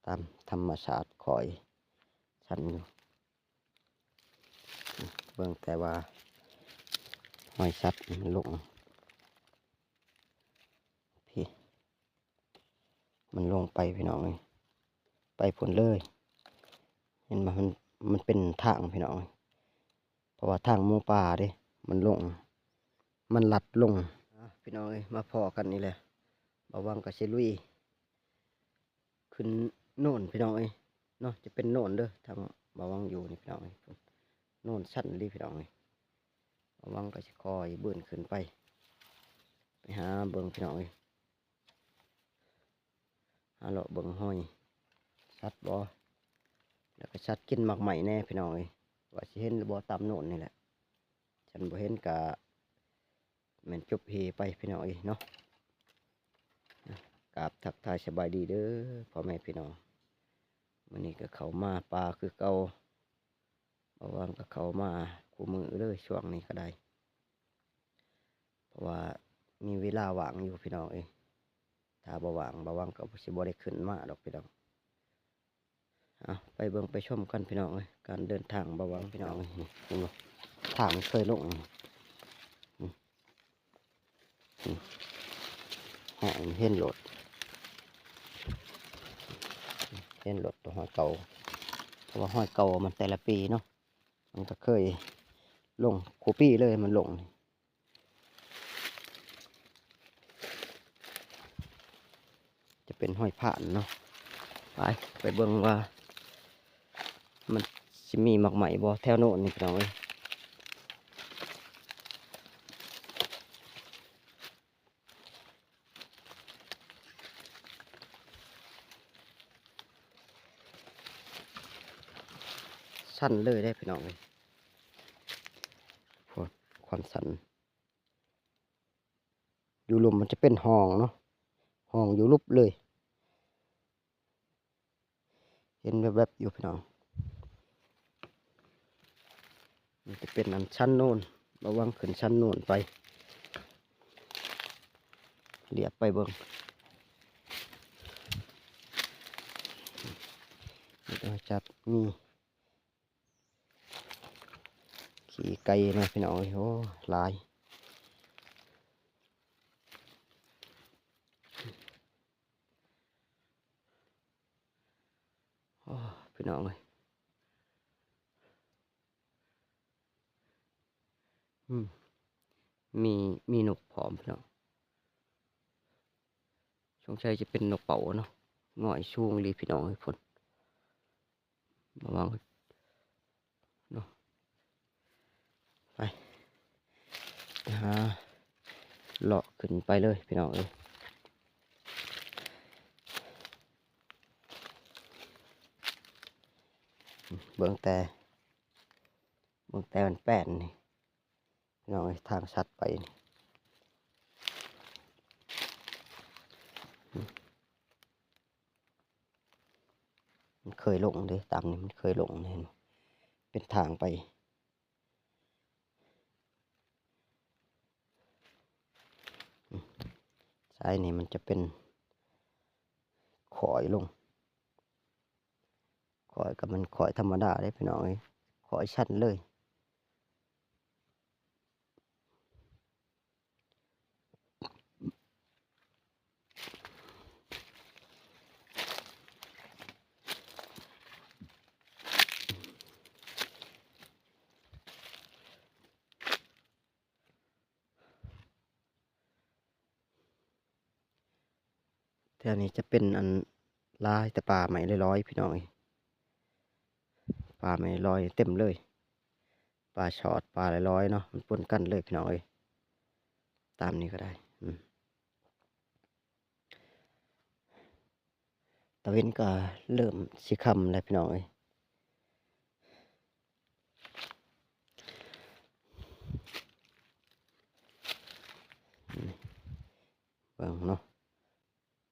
ຕາມທຳມະຊາດຂ້ອຍຊັນຢູ່. ເບິ່ງແຕ່ວ່າຮອຍສັດມັນລົງ ພີ້ ມັນລົງໄປພີ່ນ້ອງເອີຍ ໄປພຸ້ນເລີຍ. ເຫັນບໍ່? ມັນ ມັນເປັນທາງພີ່ນ້ອງເອີຍ ເພາະວ່າທາງໝູປ່າເດ້ ມັນລົງ ມັນລັດລົງ. ອ່າ ພີ່ນ້ອງເອີຍ ມາພໍ້ກັນອີກແລ້ວ ບ່າວວັງກໍຊິລຸຍຂຶ້ນໂນນພີ່ນ້ອງເອີຍເນາະ ຈະເປັນໂນນເດີ ທາງບ່າວວັງຢູ່ນີ້ພີ່ນ້ອງເອີຍ ໂນນຊັນອີ່ຫຼີພີ່ນ້ອງເອີຍ. ບ່າວວັງກໍຊິຄ່ອຍບືນຂຶ້ນໄປ ໄປຫາເບິ່ງພີ່ນ້ອງເອີຍ ຫາເລາະເບິ່ງຮອຍສັດບໍ່ ແລ້ວກໍສັດກິນໝາກໄມ້ແດ່ພີ່ນ້ອງເອີຍ ວ່າຊິເຫັນຫຼືບໍ່ຕາມໂນນນີ້ແຫຼະ ຄັນບໍ່ເຫັນກະແມ່ນຈົບເຮໄປພີ່ນ້ອງເອີຍເນາະ. ກາບທັກທາຍສະບາຍດີເດີພໍ່ແມ່ພີ່ນ້ອງ ມື້ນີ້ກໍເຂົ້າມາປ່າຄືເກົ່າ ບ່າວວັງກໍເຂົ້າມາຄູ່ມື້ເລີຍ ຊ່ວງນີ້ກໍໄດ້ ເພາະວ່າມີເວລາວ່າງຢູ່ພີ່ນ້ອງເອີຍ ຖ້າບໍ່ວ່າງ ບ່າວວັງກໍຊິບໍ່ໄດ້ຂຶ້ນມາດອກພີ່ນ້ອງ. ເອົາ ໄປເບິ່ງໄປຊົມກັນພີ່ນ້ອງເອີຍ ການເດີນທາງບ່າວວັງພີ່ນ້ອງເອີຍ ເຫັນບໍ່? ທາງເຄີຍລົງ ຮອຍເຫັນໂລດ ເຫັນໂລດ ໂຕຮອຍເກົ່າ ເພາະວ່າຮອຍເກົ່າມັນແຕ່ລະປີເນາະ ມັນກໍເຄີຍລົງຄູ່ປີເລີຍ ມັນລົງ ຈະເປັນຮອຍຜ່ານເນາະ. ໄປ ໄປເບິ່ງວ່າມັນຊິມີໝາກໄມ້ບໍ່ແຖວໂນ້ນນີ້ພີ່ນ້ອງເອີຍ. ຊັນເລີຍເດ້ພີ່ນ້ອງເອີຍ ໂອ້ ຄວາມຊັນ. ຢູ່ລຸ່ມມັນຈະເປັນຮ່ອງເນາະ ຮ່ອງຢູ່ລຸ່ມເລີຍ ເຫັນແວບໆຢູ່ພີ່ນ້ອງ. ມັນຈະເປັນອັນຊັນໂນ້ນ ລະວັງຂຶ້ນຊັນໂນ້ນໄປ ລຽບໄປເບິ່ງ ມີແຕ່ວ່າຈັບມີ ຂີ້ໄກ່ເນາະພີ່ນ້ອງເອີຍ ໂອ້ ຫຼາຍ. ໂອ້ ພີ່ນ້ອງເອີຍ ອືມ ມີ ມີນົກພ້ອມພີ່ນ້ອງ ສົງໄສຈະເປັນນົກເປົ້າເນາະ ງອຍສູງອີ່ຫຼີພີ່ນ້ອງເອີຍ ພຸ້ນ. ລະວັງເນາະ ໄປ ໄປຫາເລາະຂຶ້ນໄປເລີຍພີ່ນ້ອງເອີຍ. ເບິ່ງແຕ່ ເບິ່ງແຕ່ມັນແປ້ນນີ້ ພີ່ນ້ອງເອີຍ ທາງສັດໄປນີ້ ມັນເຄີຍລົງເດ້ ຕາມນີ້ມັນເຄີຍລົງ ເຫັນບໍ່ ເປັນທາງໄປ. ອືມ ຊາຍນີ້ມັນຈະເປັນຂ້ອຍລົງ ຂ້ອຍກໍແມ່ນຂ້ອຍທຳມະດາເດ້ພີ່ນ້ອງເອີຍ ຂ້ອຍຊັນເລີຍ. ແຖວນີ້ຈະເປັນອັນຫຼາຍແຕ່ປ່າໄມ້ລອຍໆ ພີ່ນ້ອງເອີຍ ປ່າໄມ້ລອຍເຕັມເລີຍ ປ່າຊອດ ປ່າລອຍໆເນາະ ມັນປົນກັນເລີຍພີ່ນ້ອງເອີຍ ຕາມນີ້ກໍໄດ້ ອືມ. ຕາເວັນກໍເລີ່ມຊິຄ່ຳແລ້ວພີ່ນ້ອງເອີຍ ເບິ່ງເນາະ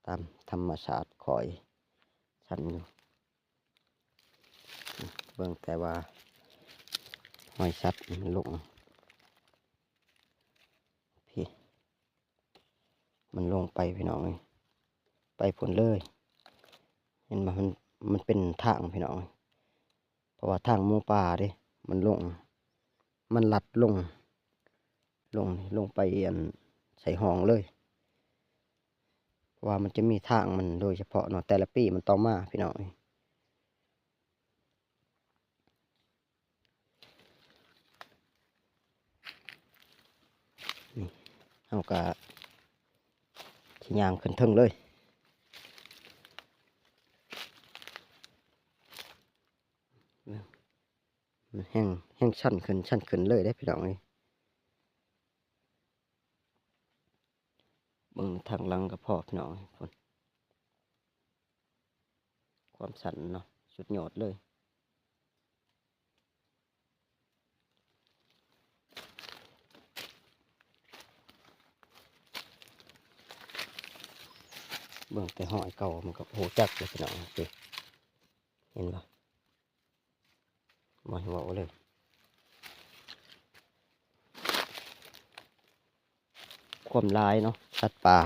ຕາມທຳມະຊາດຂ້ອຍຊັ້ນຢູ່ ເບິ່ງແຕ່ວ່າຮອຍສັດມັນລົງ ພີ້ ມັນລົງໄປພີ່ນ້ອງເອີຍ ໄປພຸ້ນເລີຍ ເຫັນບໍ່? ມັນ ມັນເປັນທາງພີ່ນ້ອງ ເພາະວ່າທາງໝູປ່າເດ້ ມັນລົງ ມັນລັດລົງ ລົງ ລົງໄປອັນໃສ່ຮ່ອງເລີຍ ເພາະວ່າມັນຈະມີທາງມັນໂດຍສະເພາະເນາະ ແຕ່ລະປີມັນຕ້ອງມາພີ່ນ້ອງເອີຍ. ນີ້ ເຮົາກະຊິຍ່າງຂຶ້ນເທິງເລີຍ ແຮງ ແຮງຊັນຂຶ້ນ ຊັນຂຶ້ນເລີຍເດ້ພີ່ນ້ອງເອີຍ. ເບິ່ງທາງຫຼັງກໍພໍພີ່ນ້ອງເອີຍ ພຸ້ນ ຄວາມຊັນເນາະ ສຸດຍອດເລີຍ. ເບິ່ງແຕ່ຮອຍເກົ່າມັນກໍຮູ້ຈັກແລ້ວພີ່ນ້ອງ ເຫັນບໍ່? ບໍ່ໃຫ້ເວົ້າເລີຍ ຄວາມຫຼາຍເນາະ ສັດປ່າ.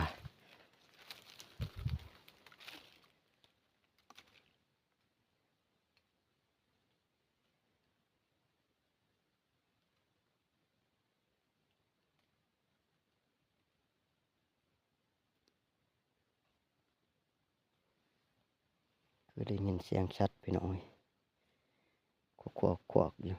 ຄືໄດ້ຍິນສຽງສັດພີ່ນ້ອງເອີຍ ຄວກໆໆຢູ່. ຄ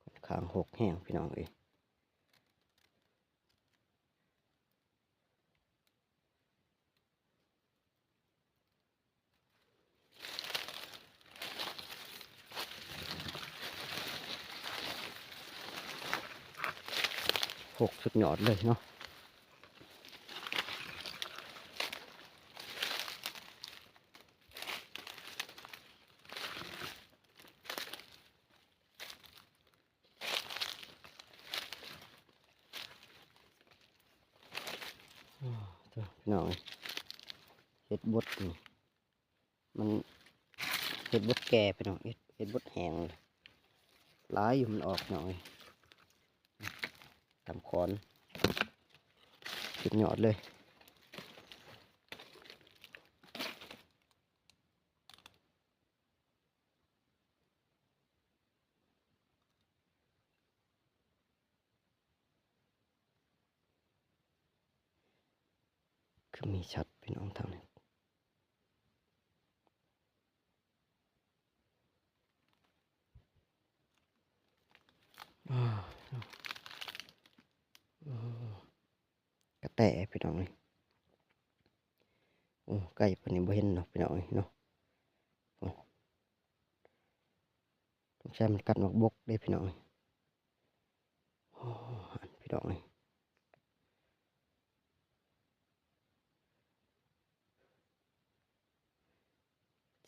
່ອນຂ້າງຮົກແຮງພີ່ນ້ອງເອີຍ. ຮົກສຸດຍອດເລີຍເນາະ. ໂອ້ ໂທ້ ພີ່ນ້ອງເອີຍ ເຫັດບົດນີ້ ມັນເຫັດບົດແກ່ພີ່ນ້ອງ ເຫັດ ເຫັດບົດແຫ້ງ ຫຼາຍຢູ່ ມັນອອກພີ່ນ້ອງເອີຍ ຕາມຂອນ ສຸດຍອດເລີຍ. ຄືມີສັດພີ່ນ້ອງທາງນີ້ ອ້າວ ໂອ້ ກະແຕພີ່ນ້ອງເອີຍ ໂອ້ ໃກ້ປານນີ້ບໍ່ເຫັນດອກພີ່ນ້ອງເອີຍເນາະ ໂອ້ ສົງໄສມັນກັດໝາກບົກເດ້ພີ່ນ້ອງເອີຍ ໂອ້ ພີ່ນ້ອງເອີຍ.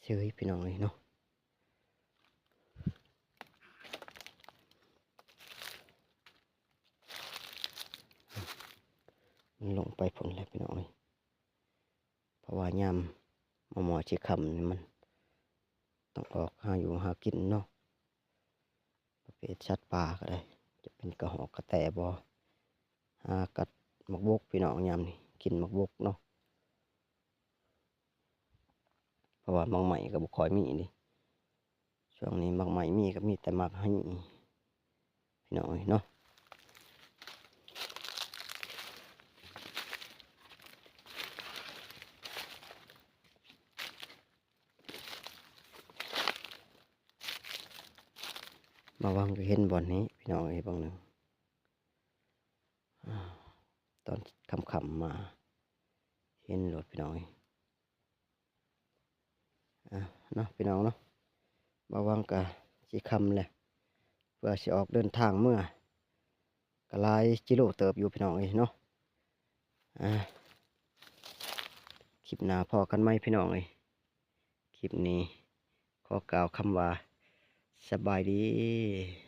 ເຊີຍພີ່ນ້ອງເອີຍເນາະ ມັນລົງໄປພຸ້ນແລ້ວພີ່ນ້ອງເອີຍ ເພາະວ່າຍາມໝໍ່ໆຊິຄ່ຳນີ້ ມັນຕ້ອງອອກຫາຢູ່ຫາກິນເນາະ. ປະເພດສັດປ່າກໍໄດ້ ຈະເປັນກະຮອກກະແຕບໍ ຫາກັດໝາກບົກພີ່ນ້ອງ ຍາມນີ້ກິນໝາກບົກເນາະ ເພາະວ່າໝາກໄມ້ກໍບໍ່ຄ່ອຍມີເດ້ ຊ່ວງນີ້ໝາກໄມ້ມີກໍມີແຕ່ໝາກໄຮ ພີ່ນ້ອງເອີຍເນາະ. ມາຫວັງກໍເຫັນບ່ອນນີ້ພີ່ນ້ອງເອີຍ ເບິ່ງໜຶ່ງ ອາ ຕອນຄ່ຳໆມາເຫັນໂລດພີ່ນ້ອງເອີຍ ອາ ເນາະ ພີ່ນ້ອງເນາະ ມາຫວັງກໍຊິຄ່ຳແລ້ວ ເພື່ອຊິອອກເດີນທາງເມືອ ກໍຫຼາຍກິໂລເຕີບຢູ່ພີ່ນ້ອງເອີຍເນາະ ອາ ຄລິບໜ້າພໍ້ກັນໃໝ່ພີ່ນ້ອງເອີຍ. ຄລິບນີ້ຂໍກ່າວຄຳວ່າ ສະບາຍດີ.